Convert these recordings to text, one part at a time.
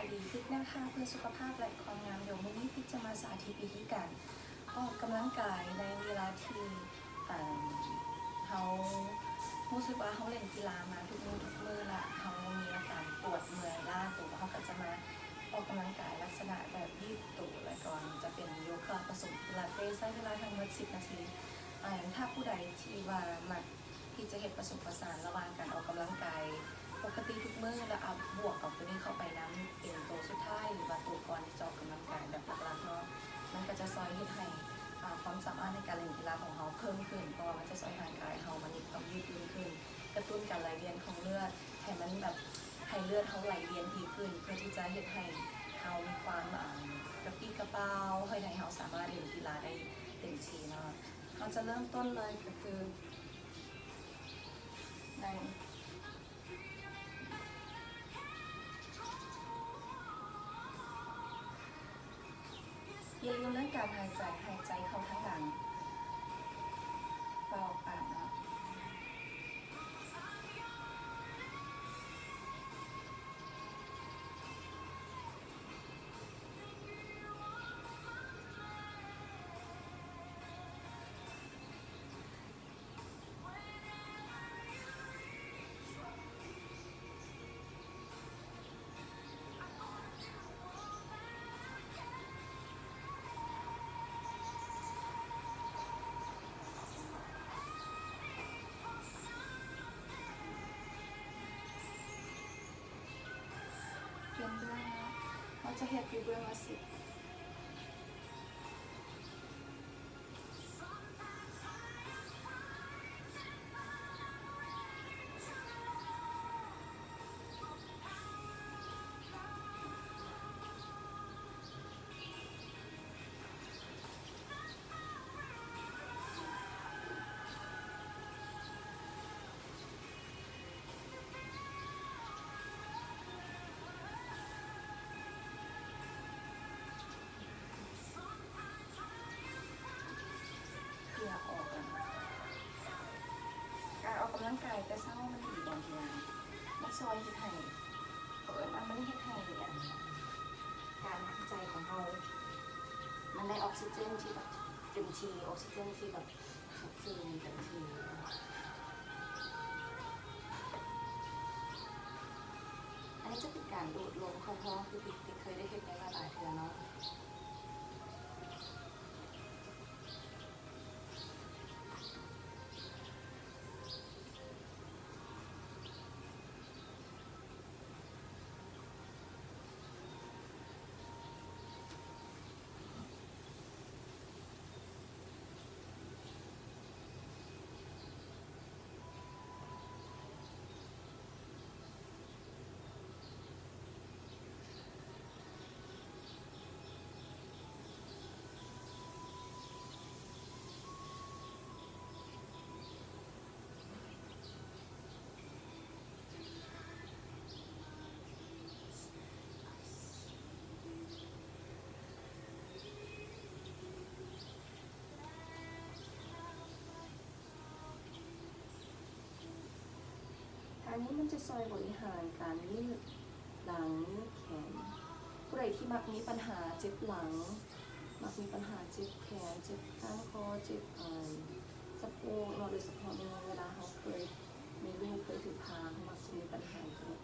ດີ ຕິດແນວທາງເພື່ອສຸຂະພາບ ແລະ ຄວາມງາມ. ດຽວມື້ນີ້ຕິດຈະມາສາທິດວິທີການອອກກຳລັງກາຍໃນເວລາທີ່ ເອີ່ມ ເຮົາຮູ້ສຶກວ່າເຮົາຫຼິ້ນກິລາມາທຸກມື້ທຸກມື້ລະ ເຮົາມີອາການປວດເມື່ອຍລ້າໂຕ, ເຮົາກໍຈະມາອອກກຳລັງກາຍລັກສະນະແບບຍືດໂຕ ແລ້ວກໍຈະເປັນໂຍຄະປະສົມພິລາເຕສ ໃຊ້ເວລາທັງໝົດສິບນາທີ. ເອີ່ມ ຖ້າຜູ້ໃດທີ່ວ່າມັກ ທີ່ຈະເຮັດປະສົມປະສານລະຫວ່າງການອອກກຳລັງກາຍປົກກະຕິທຸກມື້ ແລະ ອັບ ບວກເອົາໂຕນີ້ເຂົ້າໄປນຳເປັນໂຕສຸດທ້າຍ ຫຼືວ່າໂຕກ່ອນທີ່ຈະອອກກຳລັງກາຍແບບຫຼັກໆເນາະ, ມັນກໍຈະຊ່ອຍເຮັດໃຫ້ ອາ ຄວາມສາມາດໃນການຫຼິ້ນກິລາຂອງເຮົາເພີ່ມຂຶ້ນ ເພາະວ່າມັນຈະຊ່ອຍໃຫ້ກາຍເຮົາມັນມີຄວາມຍືດຫຍຸ້ນຂຶ້ນ, ກະຕຸ້ນການໄຫຼວຽນຂອງເລືອດ ໃຫ້ມັນແບບ ໃຫ້ເລືອດເຮົາໄຫຼວຽນດີຂຶ້ນ ເພື່ອທີ່ຈະເຮັດໃຫ້ເຮົາມີຄວາມ ອາ ກະປີ້ກະເປົາ ເຮັດໃຫ້ເຮົາສາມາດຫຼິ້ນກິລາໄດ້ເຕັມທີ່ເນາະ. ເຮົາຈະເລີ່ມຕົ້ນເລີຍກໍຄື ໃນ ຢ່າລືມເລື່ອງການຫາຍໃຈ, ຫາຍໃຈເຂົ້າທາງຫຼັງ ປອດອອກປາກເນາະ. ປ່ຽນເບື້ອງເນາະ, ເຮົາຈະເຮັດຢູ່ເບື້ອງລະສິບ. ເຫື່ອອອກແລ້ວ. ການອອກກຳລັງກາຍແຕ່ເຊົ້າມັນດີບ່ອນທີ່ວ່າມັນຊ່ອຍເຮັດໃຫ້ ເຂົາເອີ້ນວ່າມັນເຮັດໃຫ້ ອັນ ການຫາຍໃຈຂອງເຮົາ ມັນໄດ້ອອກຊີເຈນທີ່ແບບເຕັມທີ່, ອອກຊີເຈນທີ່ແບບ ເປັນເຕັມທີ່. ອັນນີ້ຈະເປັນການດູດລົມເຂົ້າທ້ອງ ຄືທີ່ ທີ່ເຄີຍໄດ້ເຮັດມາຫຼາຍເທື່ອເນາະ. ທ່ານີ້ມັນຈະຊ່ອຍບໍລິຫານການຍືດຫຼັງ, ຍືດແຂນ. ຜູ້ໃດທີ່ມັກມີບັນຫາເຈັບຫຼັງ, ມັກມີບັນຫາເຈັບແຂນ, ເຈັບກ້າມຄໍ, ເຈັບ ເອີ່ມ ສະໂພກເນາະ, ໂດຍສະເພາະໃນເວລາເຮົາເຄີຍມີລູກ, ເຄີຍຖືພາ, ມັກຈະມີບັນຫາເກີດ.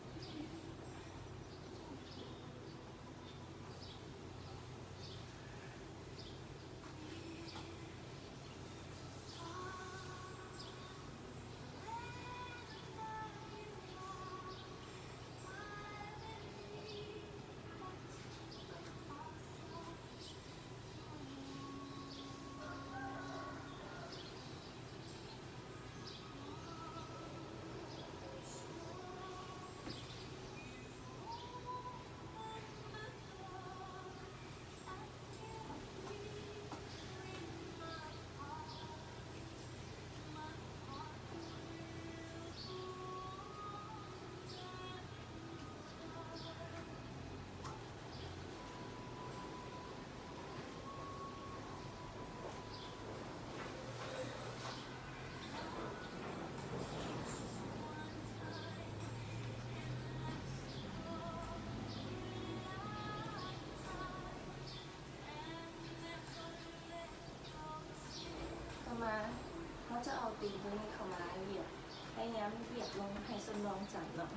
ມັນຫຽບລົງໃຫ້ຊົນລອງຈັນເນາະ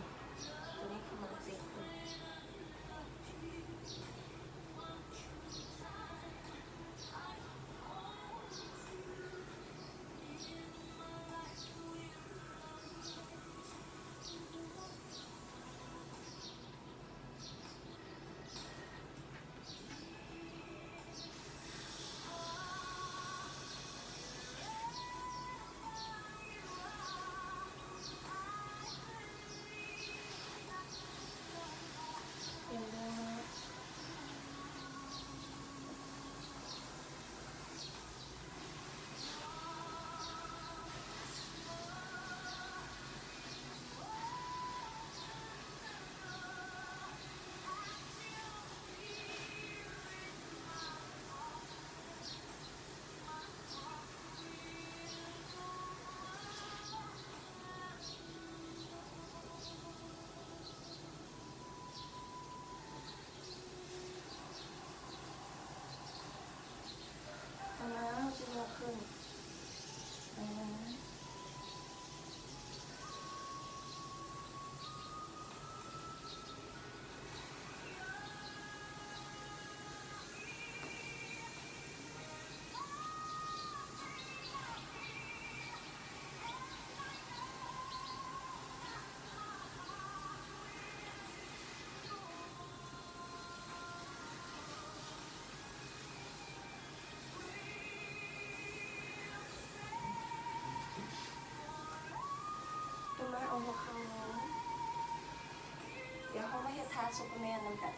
ໂຕນີ້ຄືມັນເຕັກ. ເອົາມາ ເຮົາຊິຍົກຂຶ້ນ. ອືມ. ໂຕມາເອົາຫົວເຂົ່າລົງ ດຽວເຮົາມາເຮັດທ່າຊຸບເປີແມນນຳກັນ.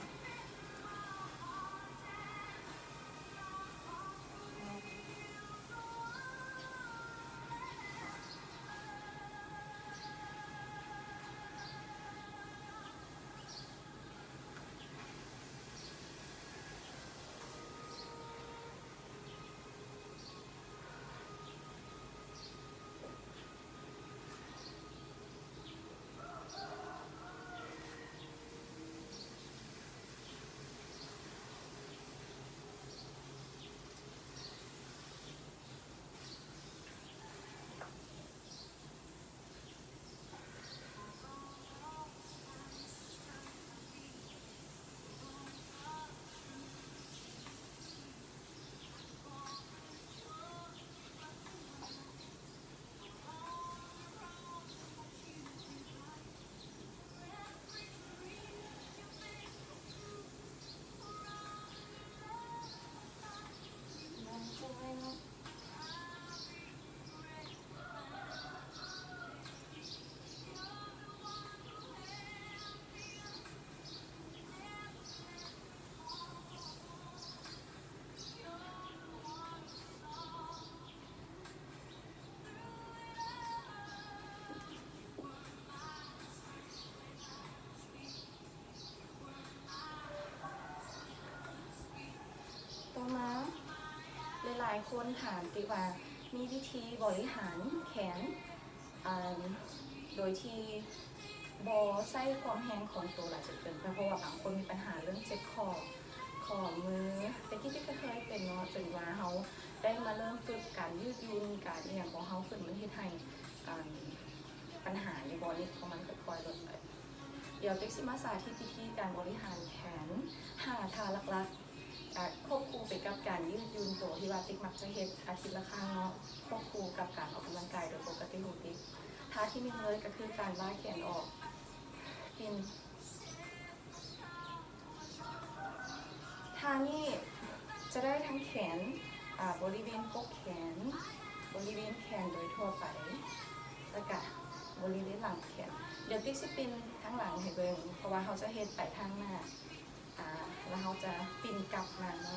ຕໍ່ມາ ຫຼາຍໆຄົນຖາມຕິວ່າ ມີວິທີບໍລິຫານແຂນ ອ່າ ໂດຍທີ່ບໍ່ໃຊ້ຄວາມແຮງຂອງໂຕຫຼາຍຈົນເກີນໄປ ເພາະວ່າບາງຄົນມີບັນຫາເລື່ອງເຈັບຂໍ້ ຂໍ້ມື ແຕ່ກິດຕິກະເຄີຍເປັນເນາະ ຈົນວ່າເຮົາໄດ້ມາເລີ່ມຝຶກການຍືດຫຍຸ່ນ ການອີ່ຫຍັງຂອງເຮົາຂຶ້ນ ມັນເຮັດໃຫ້ ອ່າ ບັນຫາຢູ່ບ່ອນນີ້ຂອງມັນຄ່ອຍໆລົດໄປ. ດຽວຕິກຊິມາສາທິດວິທີການບໍລິຫານແຂນ ຫ້າທ່າຫຼັກໆ ຄວບຄູ່ໄປກັບການຍືດຫຍຸ່ນໂຕທີ່ວ່າຕິກມັກຈະເຮັດອາທິດລະຄັ້ງເນາະ ຄວບຄູ່ກັບການອອກກຳລັງກາຍໂດຍປົກກະຕິຂອງຕິກ. ທ່າທີໜຶ່ງເລີຍກໍຄືການລາກແຂນອອກ ປິ່ນ ທ່ານີ້ຈະໄດ້ທັງແຂນ ອາ ບໍລິເວນກົກແຂນ, ບໍລິເວນແຂນໂດຍທົ່ວໄປ ແລ້ວກະບໍລິເວນຫຼັງແຂນ. ດຽວຕິກຊິປິ່ນທາງຫຼັງໃຫ້ເບິ່ງ ເພາະວ່າເຮົາຈະເຮັດໄປທາງໜ້າ ອາ ແລ້ວເຮົາຈະປິ່ນກັບມາເນາະ.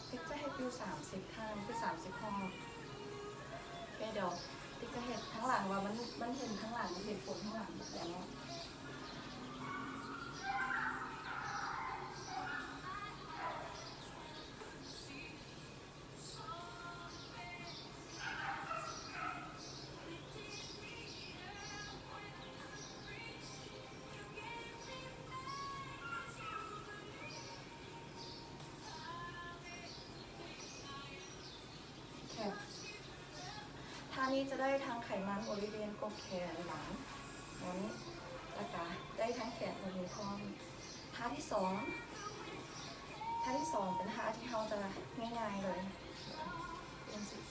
ຕິກຈະເຮັດຢູ່ສາມສິບຄັ້ງ ຄືສາມສິບຮອບ. ແລ້ວດຽວຕິກຈະເຮັດທາງຫຼັງວ່າມັນ ມັນເຫັນທາງຫຼັງ ເຫັນຜົນທາງຫຼັງແລ້ວເນາະ. ເ ນີ້ຈະໄດ້ທັງໄຂມັນບໍລິເວນກົກແຂນຫຼັງ ແບບນີ້ ແລ້ວກະໄດ້ທັງແຂນຕົວນີ້ພ້ອມ. ທ່າທີສອງ ທ່າທີສອງເປັນທ່າທີ່ເຮົາຈະງ່າຍໆເລີຍ ເປັນຈັ່ງຊີ້.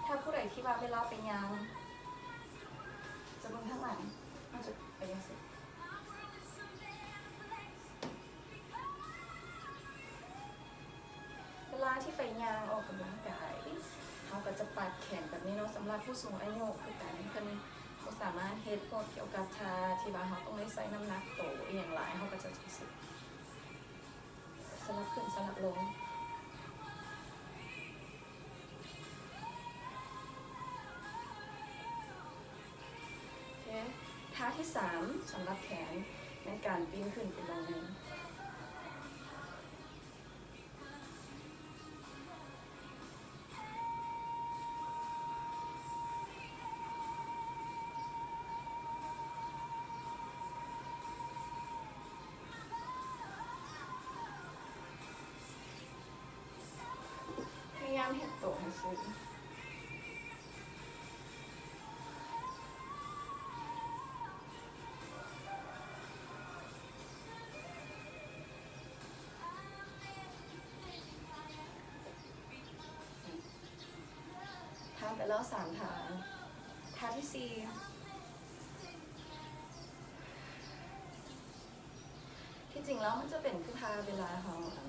ຖ້າຜູ້ໃດທີ່ວ່າເວລາໄປຍ່າງ ຈະເບິ່ງທາງຫຼັງ ເຮົາຈະໄປຈັ່ງຊີ້. ເວລາທີ່ໄປຍ່າງອອກກຳລັງກາຍ ເຮົາກໍຈະປັດແຂນແບບນີ້ເນາະ. ສຳລັບຜູ້ສູງອາຍຸຄືກັນ ເພິ່ນບໍ່ສາມາດເຮັດພວກກ່ຽວກັບທ່າທີ່ວ່າເຮົາຕ້ອງໄດ້ໃຊ້ນ້ຳໜັກໂຕອີ່ຫຍັງຫຼາຍ ເຮົາກໍຈະ ສະຫຼັບຂຶ້ນສະຫຼັບລົງ. ໂອເຄ ທ່າທີສາມ ສຳລັບແຂນ ແມ່ນການປີ້ນຂຶ້ນໄປລົງ. ພະຍາຍາມເຮັດໂຕໃຫ້ສູງ. ຜ່ານໄປແລ້ວສາມທ່າ. ທ່າທີສີ່ ທີ່ຈິງແລ້ວມັນຈະເປັນຄືທ່າເວລາເຮົາ ອັນ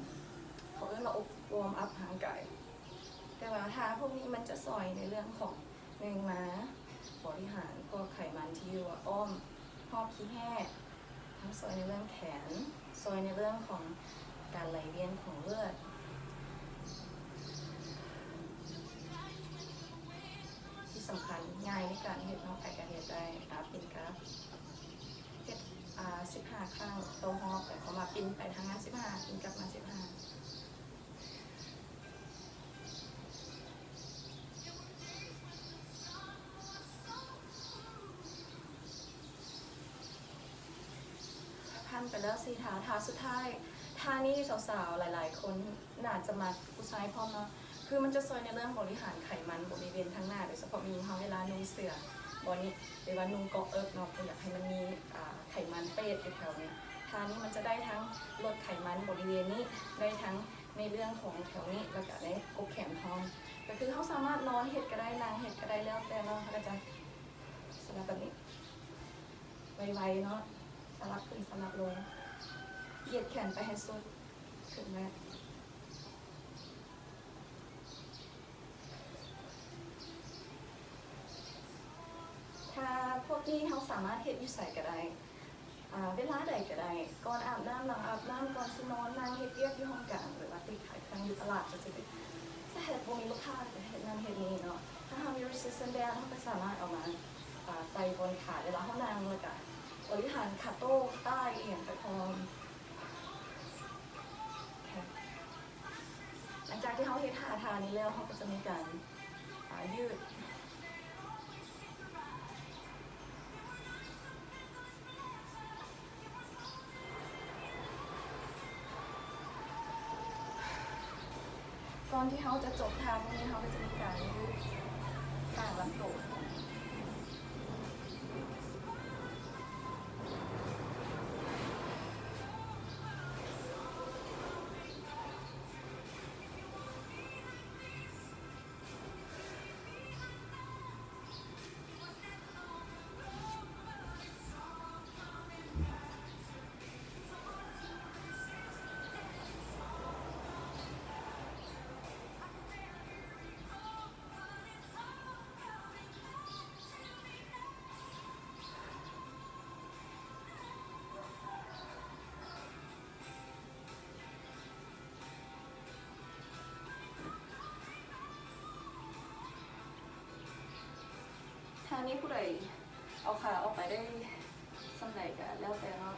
ເຂົາເອີ້ນວ່າອົບ ວອມອັບຮ່າງກາຍ ແຕ່ວ່າທ່າພວກນີ້ມັນຈະຊ່ອຍໃນເລື່ອງຂອງ ໜຶ່ງມາບໍລິຫານພວກໄຂມັນທີ່ຢູ່ອ້ອມຮອບຂີ້ແຮ້ ທັງຊ່ອຍໃນເລື່ອງແຂນ ຊ່ອຍໃນເລື່ອງຂອງການໄຫຼວຽນຂອງເລືອດ. ທີ່ສຳຄັນງ່າຍໃນການເຮັດເນາະ ໃຜກໍເຮັດໄດ້. ອາ ປິ່ນກັບ ເຮັດ ອາ ສິບຫ້າຄັ້ງຕໍ່ຮອບ ໝາຍຄວາມວ່າປິ່ນໄປທາງນັ້ນສິບຫ້າ ປິ່ນກັບມາສິບຫ້າ. ຜ່ານໄປແລ້ວສີ່ທ່າ ທ່າສຸດທ້າຍ. ທ່ານີ້ສາວໆຫຼາຍໆຄົນໜ້າຈະມັກ ຜູ້ຊາຍພ້ອມເນາະ ຄືມັນຈະຊ່ອຍໃນເລື່ອງບໍລິຫານໄຂມັນບໍລິເວນທາງໜ້າ ໂດຍສະເພາະແມ່ຍິງເຮົາເວລານຸ່ງເສື້ອບໍນີ້ ຫຼືວ່ານຸ່ງເກາະເອິກເນາະ ບໍ່ຢາກໃຫ້ມັນມີ ອາ ໄຂມັນເປດຢູ່ແຖວນີ້. ທ່ານີ້ມັນຈະໄດ້ທັງລົດໄຂມັນບໍລິເວນນີ້ ໄດ້ທັງ ໃນເລື່ອງຂອງແຖວນີ້ ແລ້ວກະໃນກົກແຂນພ້ອມ ກໍຄືເຮົາສາມາດນອນເຮັດກໍໄດ້ ນັ່ງເຮັດກໍໄດ້ ແລ້ວແຕ່ເນາະ. ເຮົາກໍຈະສະຫຼັບແບບນີ້ ໄວໆເນາະ ສະຫຼັບຂຶ້ນສະຫຼັບລົງ ຢຽດແຂນໄປໃຫ້ສຸດ ເຖິງແລ້ວ. ທ່າພວວກນີ້ເຮົາສາມາດເຮັດຢູ່ໃສກໍໄດ້ ອາ ເວລາໃດກໍໄດ້ ກ່ອນອາບນ້ຳ ຫຼັງອາບນ້ຳ ກ່ອນຊິນອນ ນັ່ງເຮັດວຽກຢູ່ຫ້ອງການ ຫຼືວ່າຕິດຂາຍເຄື່ອງຢູ່ຕະຫຼາດ ຈະຊິ ຈະເຮັດ ບໍ່ມີລູກຄ້າ ຈະເຮັດນັ້ນເຮັດນີ້ເນາະ. ຖ້າເຮົາມີ resistance band ເຮົາກໍສາມາດເອົາມາ ອາ ໃສ່ບ່ອນຂາ ເວລາເຮົານັ່ງ ແລ້ວກະບໍລິຫານຂາໂຕ້ ຂາຕ່າຍ ອີ່ຫຍັງໄປພ້ອມ. ຫຼັງຈາກທີ່ເຮົາເຮັດຫ້າທ່ານີ້ແລ້ວ ເຮົາກໍຈະມີການ ອາ ຍືດ ກ່ອນທີ່ເຮົາຈະຈົບທ່າພວກນີ້ ເຮົາກໍຈະມີການຍືດກາງລຳໂຕ. ຖ້າມີຜູ້ໃດເອົາຂາອອກໄປໄດ້ສ່ຳໃດກໍແລ້ວແຕ່ເນາະ.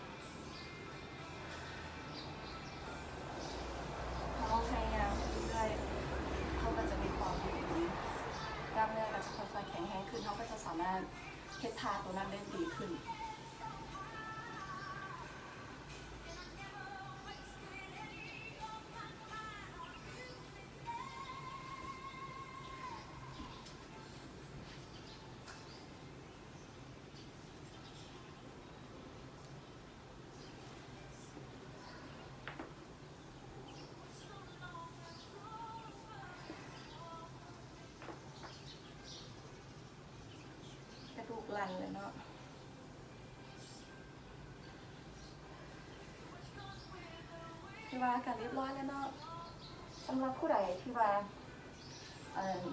ເຮົາພະຍາຍາມເລື້ອຍໆ ເຮົາກໍຈະມີຄວາມທີ່ດີ ກ້າມເນື້ອກໍຈະຄ່ອຍໆແຂງແຮງຂຶ້ນ ເຮົາກໍຈະສາມາດເຮັດທ່າໂຕນັ້ນໄດ້ດີຂຶ້ນ. ແລ້ວເນາະ ຖືວ່າກະຮຽບຮ້ອຍແລ້ວເນາະ. ສຳລັບຜູ້ໃດທີ່ວ່າ ເອີ່ມ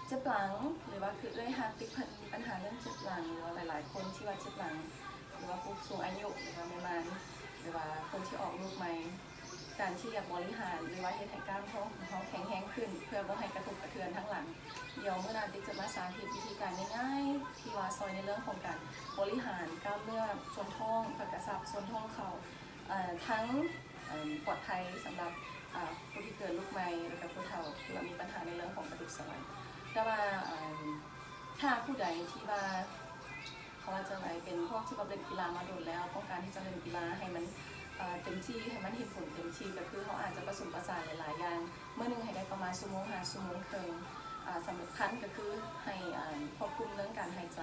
ເຈັບຫຼັງ ຫຼືວ່າຄືເອື້ອຍຮັກຕິກເພິ່ນມີບັນຫາເລື່ອງເຈັບຫຼັງ ຫຼືວ່າຫຼາຍໆຄົນທີ່ວ່າເຈັບຫຼັງ ຫຼືວ່າຜູ້ສູງອາຍຸ ຫຼືວ່າແມ່ໝ່ານ ຫຼືວ່າຄົນທີ່ອອກລູກໃໝ່ ການທີ່ຢາກບໍລິຫານ ຫຼືວ່າເຮັດໃຫ້ກ້າມທ້ອງຂອງເຮົາແຂງແຮງຂຶ້ນ ເພື່ອບໍ່ໃຫ້ກະທົບກະເທືອນທາງຫຼັງ. ດຽວມື້ໜ້າຕິກຈະມາສາທິດວິທີການງ່າຍໆ ທີ່ວ່າຊ່ອຍໃນເລື່ອງຂອງການບໍລິຫານກ້າມເນື້ອສ່ວນທ້ອງ ແລະກະຊັບສ່ວນທ້ອງເຂົ້າ ເອີ່ ທັງ ເອີ່ມ ປອດໄພສຳລັບ ເອີ່ ຜູ້ທີ່ເກີດລູກໃໝ່ ແລະກະຜູ້ເຖົ້າທີ່ວ່າມີບັນຫາໃນເລື່ອງຂອງກະດູກສັນຫຼັງ. ແຕ່ວ່າ ເອີ່ມ ຖ້າຜູ້ໃດທີ່ວ່າ ເຂົາວ່າຈັ່ງໃດ ເປັນພວກທີ່ວ່າເຫຼັ້ນກິລາມາດົນແລ້ວ ຕ້ອງການທີ່ຈະເຫຼັ້ນກິລາໃຫ້ມັນ ເອີ່ ເຕັມທີ່ ໃຫ້ມັນເຫັນຜົນເຕັມທີ່ ກໍຄືເຮົາອາດຈະປະສົມປະສານຫຼາຍໆຢ່າງ ມື້ໜຶ່ງໃຫ້ໄດ້ປະມານຊົ່ວໂມງຫາຊົ່ວໂມງເຄິ່ງ. ເອີ່ ສຳຄັນກໍຄືໃຫ້ ເອີ່ມ ຄວບຄຸມເລື່ອງການຫາຍໃຈ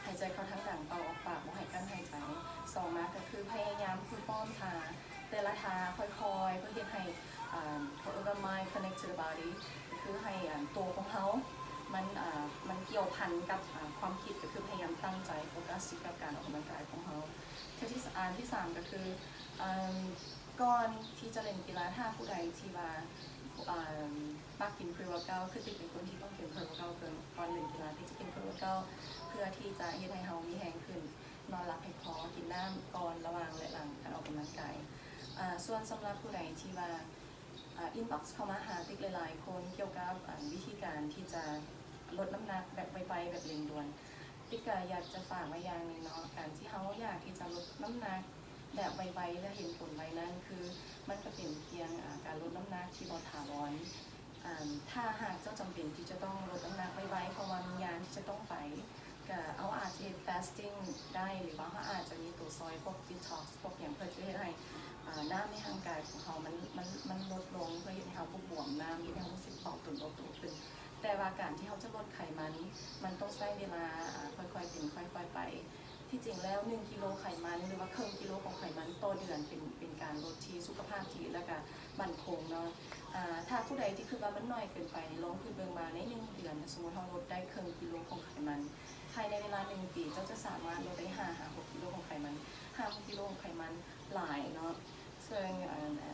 ຫາຍໃຈເຂົ້າທາງດັງ ເປົ່າອອກປາກ ບໍ່ໃຫ້ກັ້ນຫາຍໃຈ. ສອງມາກໍຄືພະຍາຍາມເພີຟອມທ່າ ແຕ່ລະທ່າຄ່ອຍໆ ເພື່ອເຮັດໃຫ້ ເອີ່ມ ເຂົາເອີ້ນວ່າ mind connect to the body ກໍຄືໃຫ້ ເອີ່ມ ຕົວຂອງເຮົາມັນ ເອີ່ມ ມັນກ່ຽວພັນກັບ ເອີ່ມ ຄວາມຄິດ ກໍຄືພະຍາຍາມຕັ້ງໃຈໂຟກັສຢູ່ກັບການອອກກຳລັງກາຍຂອງເຮົາ. ເທື່ອທີ່ ອັນທີສາມກໍຄື ເອີ່ມ ກ່ອນທີ່ຈະຫຼິ້ນກິລາ ຖ້າຜູ້ໃດທີ່ວ່າ ເອີ່ມ ມັກກິນ pre-workout ຄືຕິກເປັນຄົນທີ່ຕ້ອງກິນ pre-workout ກ່ອນ ກ່ອນຫຼິ້ນກິລາ ຕິກຈະກິນ pre-workout ເພື່ອທີ່ຈະເຮັດໃຫ້ເຮົາມີແຮງຂຶ້ນ. ນອນຫຼັບໃຫ້ພໍ ກິນນ້ຳກ່ອນ ລະຫວ່າງ ແລະ ຫຼັງການອອກກຳລັງກາຍ. ເອີ່ ສ່ວນສຳລັບຜູ້ໃດທີ່ວ່າ ເອີ່ inbox ເຂົ້າມາຫາຕິກຫຼາຍໆຄົນກ່ຽວກັບ ເອີ່ມ ວິທີການທີ່ຈະລົດນ້ຳໜັກແບບໄວໆ ແບບເລັ່ງດ່ວນ ຕິກກະຢາກຈະຝາກໄວ້ຢ່າງໜຶ່ງເນາະ ການທີ່ເຮົາຢາກທີ່ຈະລົດນ້ຳໜັກແບບໄວໆ ແລະ ເຫັນຜົນໄວນັ້ນ ຄືມັນກະເປັນພຽງ ເອີ່ ການລົດນ້ຳໜັກທີ່ບໍ່ຖາວອນ. ເອີ່ມ ຖ້າຫາກເຈົ້າຈຳເປັນທີ່ຈະຕ້ອງລົດນ້ຳໜັກໄວໆ ເພາະວ່າມີງານທີ່ຈະຕ້ອງໄປ ກະເຮົາອາດຈະເຮັດ fasting ໄດ້ ຫຼືວ່າເຮົາອາດຈະມີໂຕຊ່ອຍພວກ detox ພວກຫຍັງ ເພື່ອຈະເຮັດໃຫ້ ເອີ່ ນ້ຳໃນຮ່າງກາຍຂອງເຮົາມັນ ມັນ ມັນລົດລົງ ເພື່ອເຮັດໃຫ້ເຮົາບໍ່ບວມນ້ຳ ເຮັດໃຫ້ເຮົາຮູ້ສຶກເບົາຕົນເບົາໂຕຂຶ້ນ. ແຕ່ວ່າການທີ່ເຮົາຈະລົດໄຂມັນ ມັນຕ້ອງໃຊ້ເວລາ ເອີ່ ຄ່ອຍໆເປັນຄ່ອຍໆໄປ. ທີ່ຈິງແລ້ວ ໜຶ່ງກິໂລໄຂມັນ ຫຼືວ່າເຄິ່ງກິໂລຂອງໄຂມັນຕໍ່ເດືອນ ເປັນ ເປັນການລົດທີ່ສຸຂະພາບດີ ແລະກະໝັ້ນຄົງເນາະ. ອາ ຖ້າຜູ້ໃດທີ່ຄິດວ່າມັນໜ້ອຍເກີນໄປ ລອງຄິດເບິ່ງວ່າໃນໜຶ່ງເດືອນ ສົມມຸດເຮົາລົດໄດ້ເຄິ່ງກິໂລຂອງໄຂມັນ ພາຍໃນເວລາໜຶ່ງປີ ເຈົ້າຈະສາມາດລົດໄດ້ຫ້າຫາຫົກກິໂລຂອງໄຂມັນ. ຫ້າຫົກກິໂລຂອງໄຂມັນຫຼາຍເນາະ. ເຊິ່ງ ອັນ ອ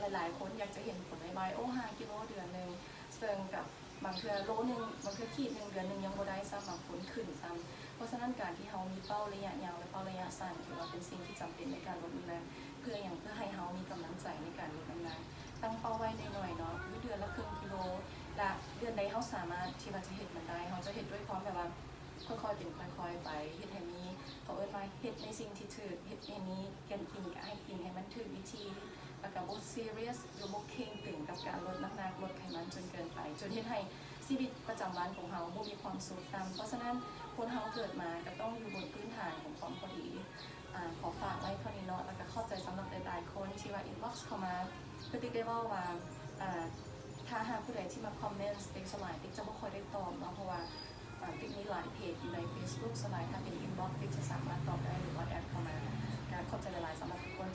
າ ຫຼາຍໆຄົນຢາກຈະເຫັນຜົນໄວໆ ໂອ້ ຫ້າກິໂລເດືອນໜຶ່ງ ເຊິ່ງກັບ ບາງເທື່ອໂລໜຶ່ງ ບາງເທື່ອຂີດໜຶ່ງ ເດືອນໜຶ່ງຍັງບໍ່ໄດ້ຊ້ຳ ບາງຄົນຂຶ້ນຊ້ຳ. ເພາະສະນັ້ນ ການທີ່ເຮົາມີເປົ້າໄລຍະຍາວ ແລະ ເປົ້າໄລຍະສັ້ນ ຖືວ່າເປັນສິ່ງທີ່ຈຳເປັນໃນການລົດນ້ຳໜັກ ເພື່ອຫຍັງ? ເພື່ອໃຫ້ເຮົາມີກຳລັງໃຈໃນການລົດນ້ຳໜັກ. ຕັ້ງເປົ້າໄວ້ໜ້ອຍໆເນາະ ຄືເດືອນລະເຄິ່ງກິໂລ ລະເດືອນໃດເຮົາສາມາດທີ່ວ່າຈະເຮັດມັນໄດ້ ເຮົາຈະເຮັດດ້ວຍຄວາມແບບວ່າ ຄ່ອຍໆເປັນຄ່ອຍໆໄປ ເຮັດໃຫ້ມີ ເຂົາເອີ້ນວ່າເຮັດໃນສິ່ງທີ່ຖືກ ເຮັດໃຫ້ມີການກິນ ກະໃຫ້ກິນໃຫ້ມັນຖືກວິທີ ແລ້ວກະບໍ່ serious ຫຼືບໍ່ເຄັ່ງຕຶງກັບການລົດນ້ຳໜັກ ລົດໄຂມັນຈົນເກີນໄປ ຈົນເຮັດໃຫ້ຊີວິດປະຈຳວັນຂອງເຮົາບໍ່ມີຄວາມສຸກຊ້ຳ. ເພາະສະນັ້ນ ຄົນເຮົາເກີດມາກະຕ້ອງຢູ່ບົນພື້ນຖານຂອງຄວາມພໍດີ. ອາ ຂໍຝາກໄວ້ເທົ່ານີ້ເນາະ ແລ້ວກະຂອບໃຈສຳລັບຫຼາຍໆຄົນທີ່ວ່າ inbox ເຂົ້າມາ. ຄືຕິກໄດ້ເວົ້າວ່າ ອາ ຖ້າຫາກຜູ້ໃດທີ່ມາ comment ຕິກສ່ວນຫຼາຍຕິກຈະບໍ່ຄ່ອຍໄດ້ຕອບເນາະ ເພາະວ່າ ອາ ຕິກມີຫຼາຍເພຈຢູ່ໃນ Facebook ສ່ວນຫຼາຍຖ້າເປັນ inbox ຕິກຈະສາມາດຕອບໄດ້ ຫຼືວ່າ add ເຂົ້າມາ. ກະຂອບໃຈຫຼາຍໆສຳລັບທຸກຄົນ